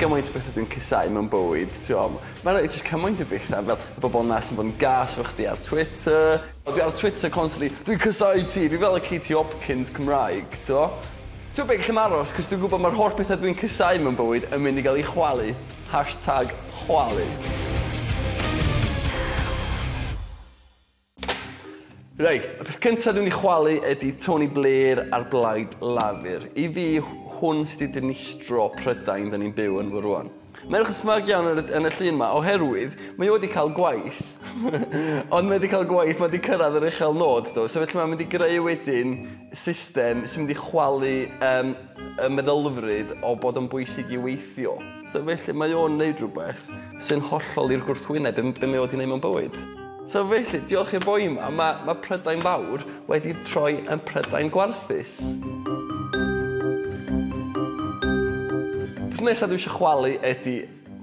gymaint o bethau dwi'n casáu mewn bywyd, ti'n Mae'n jyst cymaint o bethau, fel y bobl na sy'n bod yn gas efo chdi ar Twitter. Dwi ar Twitter constantly, dwi'n casáu ti, fi fel y Katie Hopkins Cymraeg, ti'n Ti'n beth, gallu aros, cos dwi'n gwybod mae'r holl bethau dwi'n casáu mewn bywyd yn mynd i gael ei chwalu. Hashtag chwalu. Reit, y peth cyntaf dwi'n ei chwalu ydy Tony Blair a'r Blaid Lafur. I fi, hwn sydd wedi dinistro Prydain da ni'n byw yn fy rwan. Mae'n edrych yn smug iawn yn y, yn y llun yma, oherwydd mae o wedi cael gwaith. Ond mae wedi cael gwaith, mae wedi cyrraedd yr uchel nod, do. So felly mae'n mynd i greu wedyn system sy'n mynd i chwalu y meddylfryd o bod yn bwysig i weithio. So felly mae o'n neud rhywbeth sy'n hollol i'r gwrthwyneb be mae o wedi neud mewn bywyd. So felly, diolch i'r boi yma, mae Prydain Fawr wedi troi yn Prydain gwarthus. Peth nesaf dwi eisiau chwalu ydy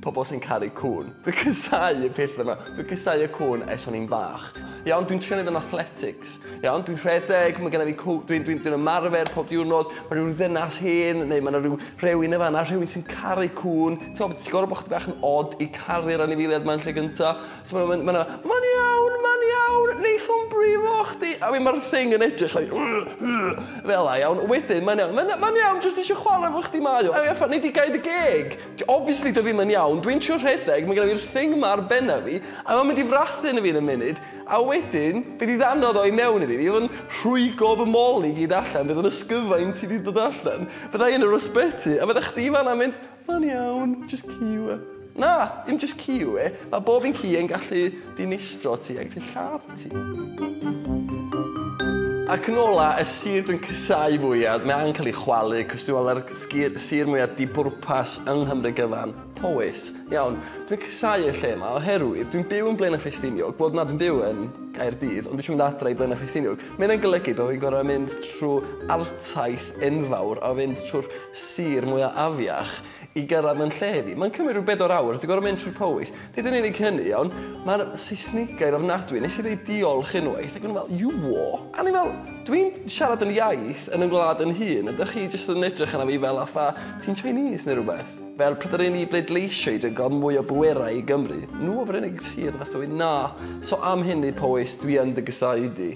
pobl sy'n caru cŵn. Dwi'n casáu y peth yma. Dwi'n casáu y cŵn ers o'n i'n fach. Iawn, dwi'n trio neud yn athletics. Iawn, dwi'n rhedeg, mae genna fi cw... Dwi'n dwi, dwi ymarfer pob diwrnod. Mae rhyw ddynas hen, neu mae yna rhyw rhywun yma, na rhywun sy'n caru cŵn. Ti'n gwybod, ti'n gorfod bod chdi bach yn odd i caru'r anifeiliaid yma yn lle gynta. So mae'n mynd, mae'n iawn, mae'n iawn, neith o'n brifo chdi. A mi mae'r thing yn edrych, like, fel la, iawn. Wedyn, mae'n iawn, mae'n ma iawn, jyst eisiau chwarae efo chdi mae o. A mi nei di gau dy geg. Obviously, dy ddim yn iawn, dwi'n trio rhedeg, mae gen fi'r thing ma ar benna fi, a mae'n mynd i frathu yn y fi yn y munud, a wedyn, bydd i ddanodd o i mewn i fi, fi yn rhwygo fy mol i gyd allan, bydd yn ysgyfaint i di dod allan, bydda i yn yr ysbyty, a bydda chdi fan'na mynd, mae'n iawn, just ci yw e. Na, dim just ci yw e. Mae bob un ci yn gallu dinistro ti a gallu lladd ti. Ac yn ola, y sir dwi'n casáu fwyaf, mae angen cael ei chwalu, cos dwi'n meddwl ar sir mwyaf dibwrpas yng Nghymru gyfan, Powys. Iawn, dwi'n casáu y lle yma oherwydd dwi'n byw yn Blaenau Ffestiniog, wel na, dwi'n byw yn Caerdydd, ond dwi eisiau mynd adre i Blaenau Ffestiniog. Mae hynna'n golygu bod fi'n gorfod mynd trwy artaith enfawr a fynd trwy'r sir mwyaf afiach i gyrraedd yn lle fi. Mae'n cymryd rhyw 4 awr, dwi'n gorfod mynd trwy'r Powys. Nid yn unig hynny, iawn, mae'r Saesnigaidd ofnadwy. Nes i ddweud diolch unwaith, ac o'n fel, you war. A ni fel, dwi'n siarad yn iaith yn y gwlad yn hun, ydych chi jyst yn edrych arna fi fel affa, ti'n Chinese neu rhywbeth? Fel pryd yr un i bleidleisio i gael mwy o bwerau i Gymru, nhw oedd yr unig sir fath o na. So am hynny, Powys, dwi yn dy gysau di.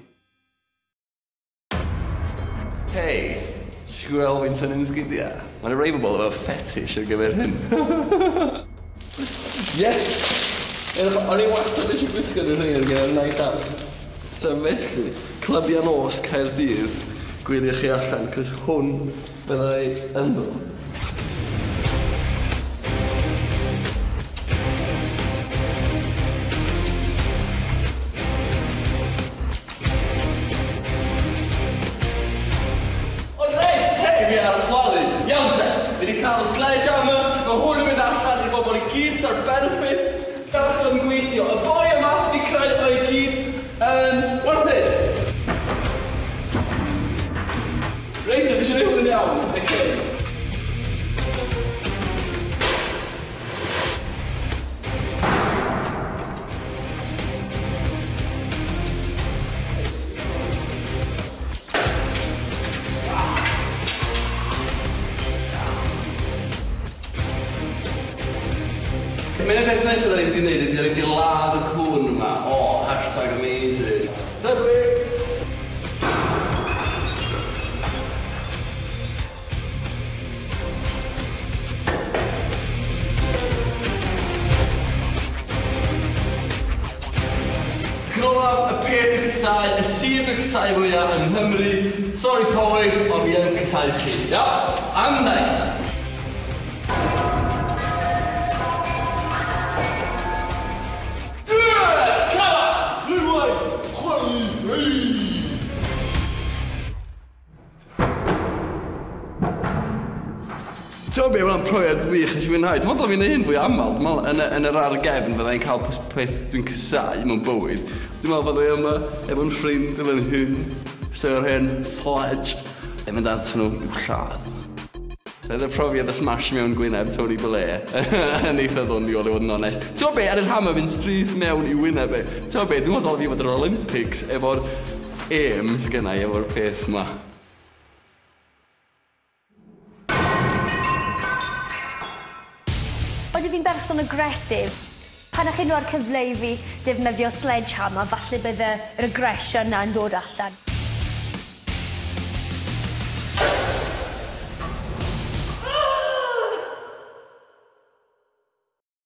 Hei, ti'n gweld fi'n tynnu'n sgidiau? Mae'n rhai bobl efo fetish ar gyfer hyn. Yes! O'n i wastad eisiau gwisgo nhw'n rhai ar gyfer night out. So felly, clybiau nos Caerdydd, gwyliwch chi allan, cos hwn byddai ynddo. Ond reit, hei, fi ar chwalu. Iawn te, fi wedi cael y sledgehammer, mae hwn yn mynd allan i bobl i gyd sy'r benefits. Dach yn gweithio. Y boi yma sydd wedi creu o'i gyd yn warthus. Reit, fi eisiau gwneud hwn yn iawn. Okay. Mae'n y peth nesaf da ni wedi gwneud ydy, da ni wedi ladd y cŵn yma. O, hashtag amazing. Lovely! Ac yn olaf, y peth dwi'n casáu, y sir dwi'n casáu fwyaf yng Nghymru. Sorry Powys, ond fi yn casáu chi. Ia? Amdani! Ti'n gwybod be, hwnna'n profiad wych, nes i fwynhau. Dwi'n meddwl fi'n neud hyn fwy aml. Dwi'n meddwl yn yr ar gefn fyddai'n cael peth dwi'n casáu mewn bywyd. Dwi'n meddwl fyddai yma efo'n ffrind efo'n hyn, sef yr hen sledge, yn mynd at nhw i'w lladd. Roedd y profiad y smash mewn gwyneb Tony Blair yn eitha ddoniol i fod yn onest. Ti'n gwybod be, ar yr hammer fynd stryth mewn i wyneb e. Ti'n gwybod be, dwi'n meddwl fi fod yr Olympics efo'r aim sgynna i efo'r peth yma. berson aggressive. Pan ych chi'n rhoi'r cyfle i fi defnyddio sledgehammer, falle bydde yr aggression na'n dod allan.